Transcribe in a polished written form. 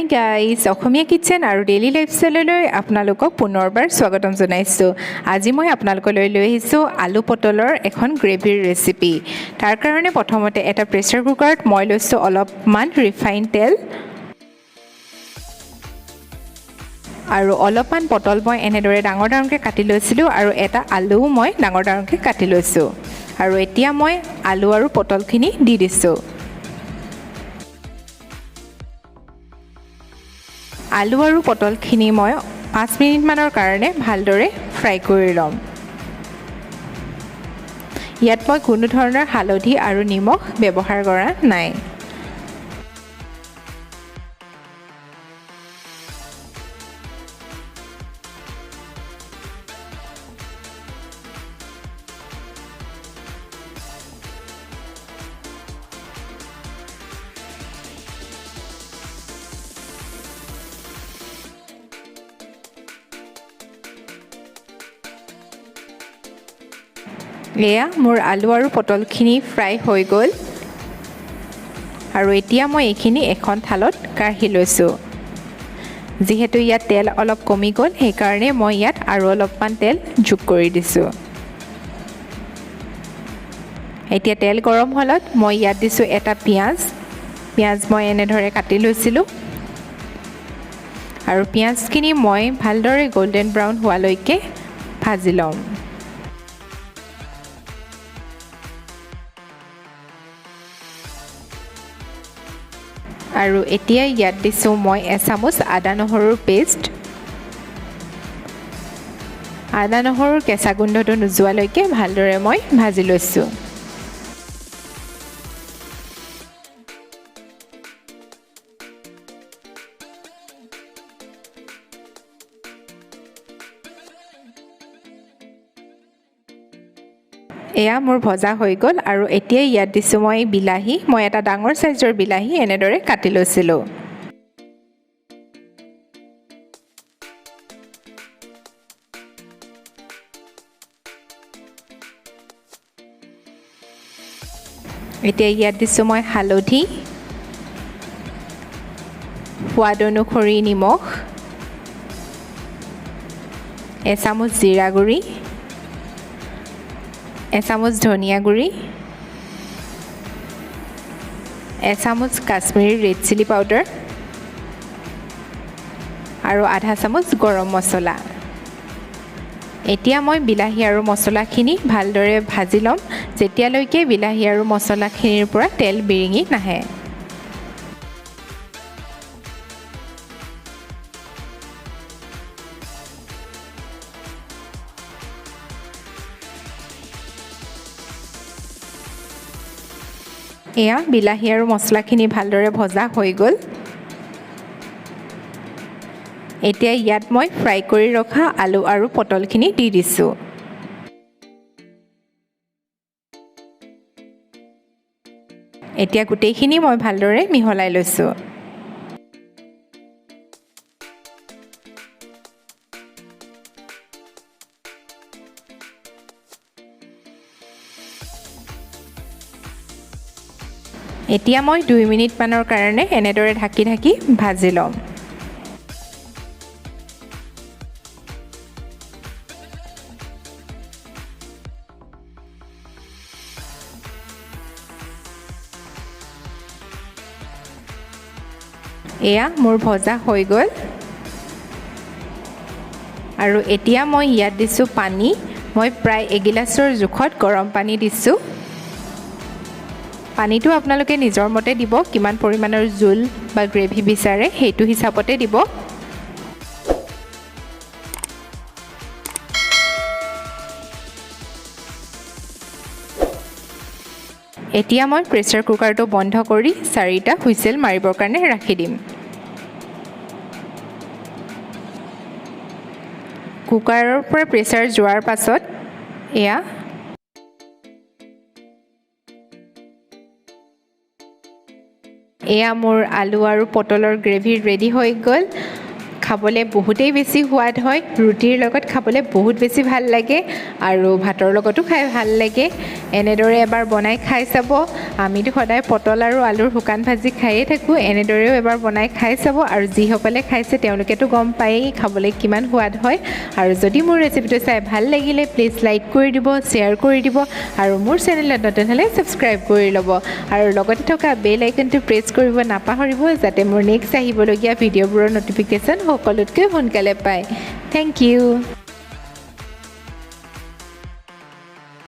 Guys, অসমীয়া kitchen আৰু daily লাইফষ্টাইললৈ আপোনালোকক পুনৰবাৰ স্বাগতম জনাইছোঁ। আজি মই আপোনালোকলৈ লৈ আহিছোঁ আলু পটলৰ এখন গ্ৰেভিৰ ৰেচিপি। তাৰ কাৰণে প্ৰথমতে এটা প্ৰেছাৰ কুকাৰত মই লৈছোঁ অলপমান ৰিফাইন তেল আৰু অলপমান পটল মই এনেদৰে ডাঙৰ ডাঙৰকৈ কাটি লৈছিলোঁ আৰু এটা আলুও মই ডাঙৰ ডাঙৰকৈ কাটি লৈছোঁ। আৰু এতিয়া মই আলু আৰু পটলখিনি দি দিছোঁ। আলু আৰু পটলখিনি মই 5 মিনিটমানৰ কাৰণে ভালদৰে ফ্ৰাই কৰি ল'ম। ইয়াত মই কোনো ধৰণৰ হালধি আৰু নিমখ ব্যৱহাৰ কৰা নাই। এয়া মোৰ আলু আৰু পটলখিনি ফ্ৰাই হৈ গ'ল আৰু এতিয়া মই এইখিনি এখন থালত কাঢ়ি লৈছোঁ। যিহেতু ইয়াত তেল অলপ কমি গ'ল, সেইকাৰণে মই ইয়াত আৰু অলপমান তেল যোগ কৰি দিছোঁ। এতিয়া তেল গৰম হ'লত মই ইয়াত দিছোঁ এটা পিঁয়াজ। পিঁয়াজ মই এনেদৰে কাটি লৈছিলোঁ আৰু পিঁয়াজখিনি মই ভালদৰে গল্ডেন ব্ৰাউন হোৱালৈকে ভাজি ল'ম। আৰু এতিয়া ইয়াত দিছোঁ মই এচামুচ আদা নহৰুৰ পেষ্ট। আদা নহৰুৰ কেঁচা গোন্ধটো নোযোৱালৈকে ভালদৰে মই ভাজি লৈছোঁ। এয়া মোৰ ভজা হৈ গ'ল আৰু এতিয়া ইয়াত দিছোঁ মই বিলাহী। মই এটা ডাঙৰ চাইজৰ বিলাহী এনেদৰে কাটি লৈছিলোঁ। এতিয়া ইয়াত দিছোঁ মই হালধি, সোৱাদ অনুসৰি নিমখ, এচামুচ জিৰা গুড়ি, এচামুচ ধনিয়া গুড়ি, এচামুচ কাশ্মীৰী ৰেড চিলি পাউডাৰ আৰু আধা চামুচ গৰম মছলা। এতিয়া মই বিলাহী আৰু মছলাখিনি ভালদৰে ভাজি ল'ম, যেতিয়ালৈকে বিলাহী আৰু মছলাখিনিৰ পৰা তেল বিৰিঙি নাহে। এয়া বিলাহী আৰু মছলাখিনি ভালদৰে ভজা হৈ গ'ল। এতিয়া ইয়াত মই ফ্ৰাই কৰি ৰখা আলু আৰু পটলখিনি দি দিছোঁ। এতিয়া গোটেইখিনি মই ভালদৰে মিহলাই লৈছোঁ। এতিয়া মই 2 মিনিটমানৰ কাৰণে এনেদৰে ঢাকি ঢাকি ভাজি ল'ম। এয়া মোৰ ভজা হৈ গ'ল আৰু এতিয়া মই ইয়াত দিছোঁ পানী। মই প্ৰায় এগিলাচৰ জোখত গৰম পানী দিছোঁ। পানীটো আপোনালোকে নিজৰ মতে দিব, কিমান পৰিমাণৰ জোল বা গ্ৰেভি বিচাৰে সেইটো হিচাপতে দিব। এতিয়া মই প্ৰেছাৰ কুকাৰটো বন্ধ কৰি চাৰিটা হুইচেল মাৰিবৰ কাৰণে ৰাখি দিম। কুকাৰৰ পৰা প্ৰেছাৰ যোৱাৰ পাছত এয়া মোৰ আলু আৰু পটলৰ গ্ৰেভি ৰেডি হৈ গ'ল। খাবলৈ বহুতেই বেছি সোৱাদ হয়। ৰুটিৰ লগত খাবলৈ বহুত বেছি ভাল লাগে আৰু ভাতৰ লগতো খাই ভাল লাগে। এনেদৰে এবাৰ বনাই খাই চাব। আমিতো সদায় পটল আৰু আলুৰ শুকান ভাজি খায়েই থাকোঁ, এনেদৰেও এবাৰ বনাই খাই চাব। আৰু যিসকলে খাইছে তেওঁলোকেতো গম পায়েই খাবলৈ কিমান সোৱাদ হয়। আৰু যদি মোৰ ৰেচিপিটো চাই ভাল লাগিলে, প্লিজ লাইক কৰি দিব, শ্বেয়াৰ কৰি দিব আৰু মোৰ চেনেলত নতুন হ'লে ছাবস্ক্ৰাইব কৰি ল'ব আৰু লগতে থকা বেল আইকনটো প্ৰেছ কৰিব নাপাহৰিব, যাতে মোৰ নেক্সট আহিবলগীয়া ভিডিঅ'বোৰৰ ন'টিফিকেশ্যন সকলোতকৈ সোনকালে পায়। Thank you.